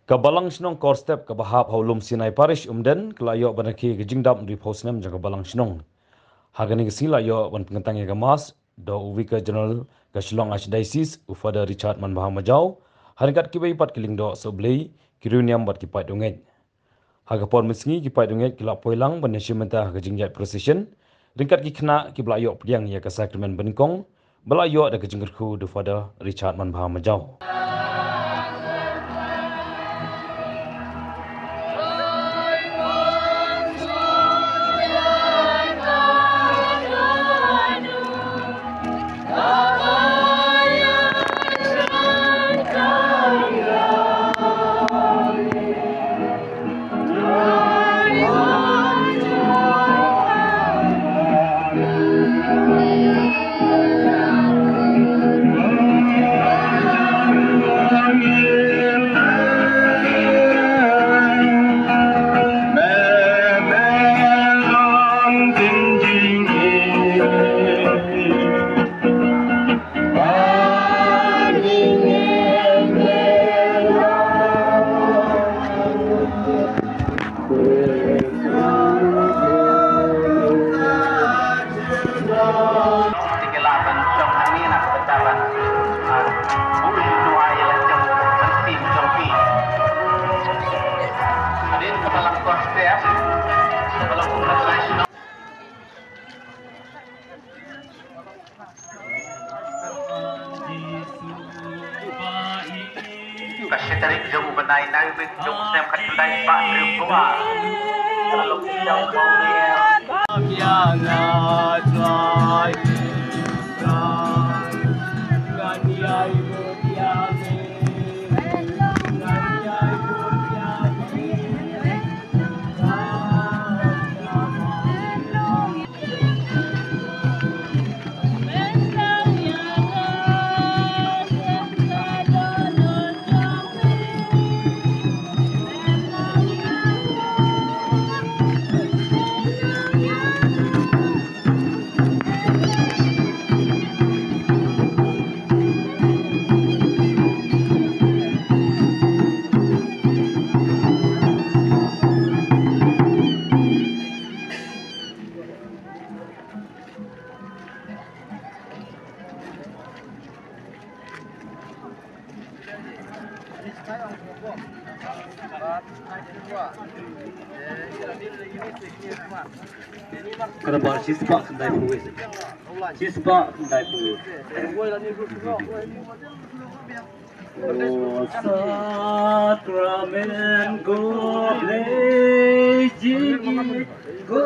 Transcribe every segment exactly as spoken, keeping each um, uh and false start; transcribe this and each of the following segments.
Ka Balang Shnong Kor Step kaba hap ha u Lum Sinai Parish Umden ka la ïoh ban rakhe ka jingdap hynriewphew snem jong ka Balang Shnong. Ha kane ka sngi la ïoh ban pynkyntang ïa ka Mass da u Vicar General ka Shillong Archdiocese u Father Richard Manbha Majaw, ha ryngkat kiwei pat ki lyngdoh sohblei, ki riewniam bad ki paid u ngeit. Ha ka por mynsngi ki paid u ngeit ki la poi lang ban ïashim bynta ha ka jingïaid procession ryngkat ki khynnah kiba la ïoh pdiang ïa ka sakramen banyngkong ba la ïoh da ka jingkyrkhu da u Father Richard Manbha Majaw. Ka shi tarik jong u bnai Naiwieng jong u snem khatkhyndai spah hynriewphew ar. Ka la long ki jong u Bawriang. Kaba shispah khyndaiphew wei. Shispah khyndaiphew wei. O sakramen ko blei jingim ko.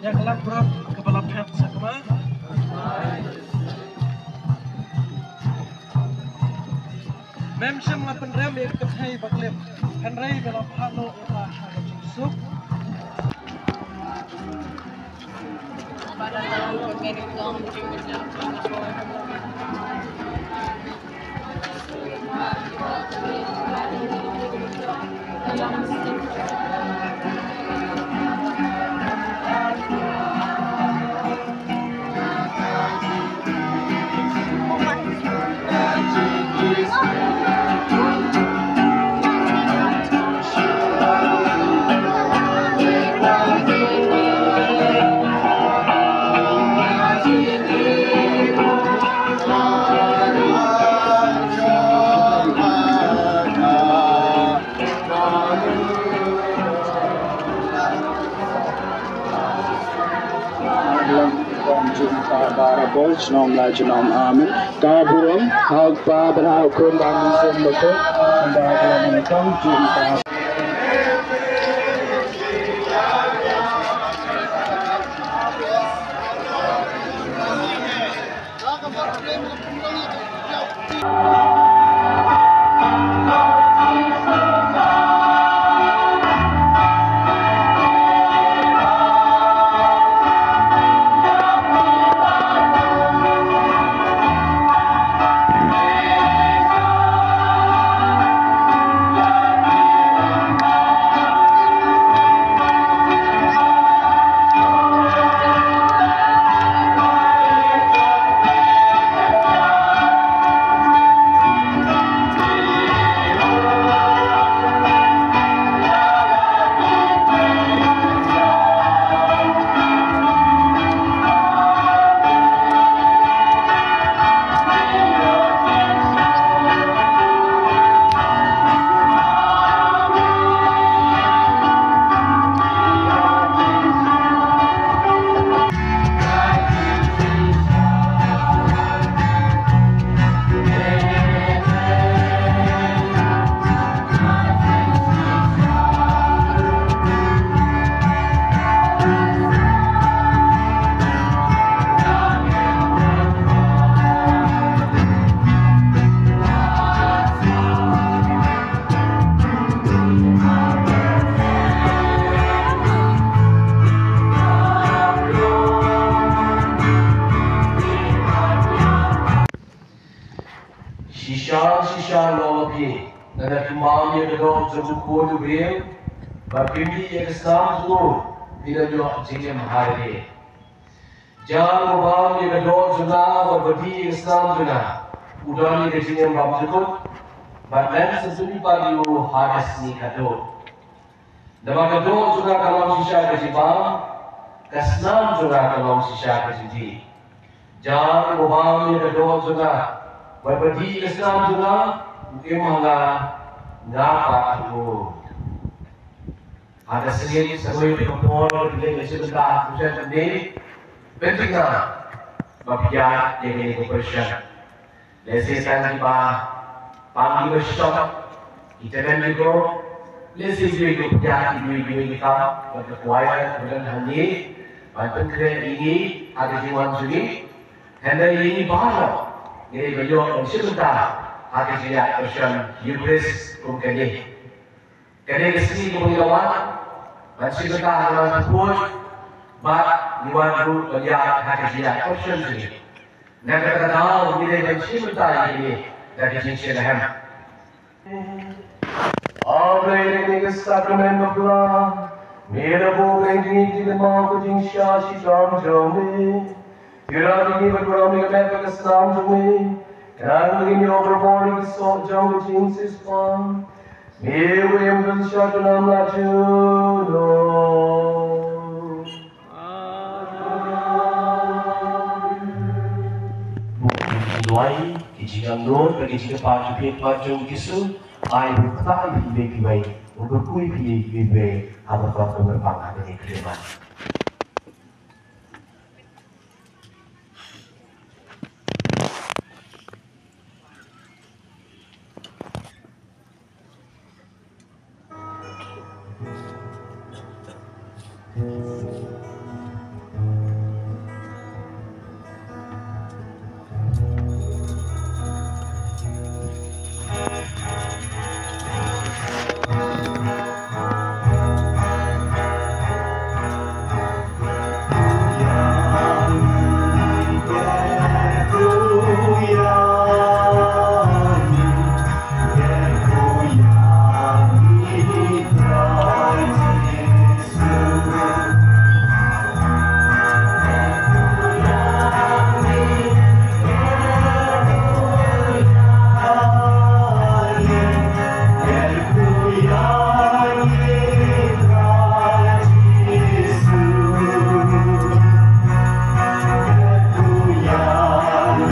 Ïa ka lak brot kaba la phet sa kma. Mem shym la pynrem ïa ka kynthei bakhlem, hynrei ba la phah noh ïa ka ha ka jingsuk. Junom la junom, amen. Ka burom ha u Kpa bad ha u Khun bad ha u Mynsiem Bakhuid, kumba ka long ha ka junom. Shisha, shisha nga ong ïa phi, lada phim bam ïa ka doh jong u Khun u briew, bad phim dih ïa ka snam jong u, phin ïoh jingim ha rieh. Jan uba bam ïa ka doh jong nga bad ba dih ïa ka snam jong nga, u don ïa ka jingim bymjukut, bad ngan sa pyni pat ïa u ha ka sngi kaba kordor. Namar ka doh jong nga ka long shisha ka jingbam, ka snam jong nga ka long shisha ka jingdih. Jan uba bam ïa ka doh jong nga bad ba dih ïa ka snam jong nga, u im ha nga, nga pat ha u. Ha ka sngi sa kawei ka por ka dei ka jingmynta ha ka sien ka dei. Pynthikna ba phi ïa ïa kane ka pyrshah. Lehse tang kiba pang kiba shong, kita kan ko, lehse kiba pang kiba kiba kita, ba ka kwai ba dan hangi, ba pynkhreh ïa ngi ha ka jingwan jong ngi. Hynrei ïa ngi baroh ngi dei ban ïoh ban shim bynta ha ka jingïaid pyrshah Ïa Khrist kum kane. Kane ka sngi kaba ngi la wan ban shim bynta ha ka jingpyrshah, bad ngi wan ruh ban ïaid ha ka jingïaid pyrshah jong ngi. Na kata ka daw ngi dei ban shim bynta ïa kine da ka jingshitrhem. A Blei, ïa kane ka sakramen bakla me la buh ha ngi, ka jingkynmaw ka jingshisha shitom jong me. Ïa ngi bad baroh ngi ka met bad ka snam jong me, khnang ba ngin ïoh barabor ïa ka soh jong ka jingsiewspah. Me uba im bad sha junom la junom. Amen. Ki jingduwai, ki jingangnud bad ki jingkyrpad jong phi, jong Jisu, ai ba ktah ïa phi kiwei kiwei, u kyrkhu ïa phi kiwei kiwei ha ka por kaba kyrpang ha kane ka khlieh ban.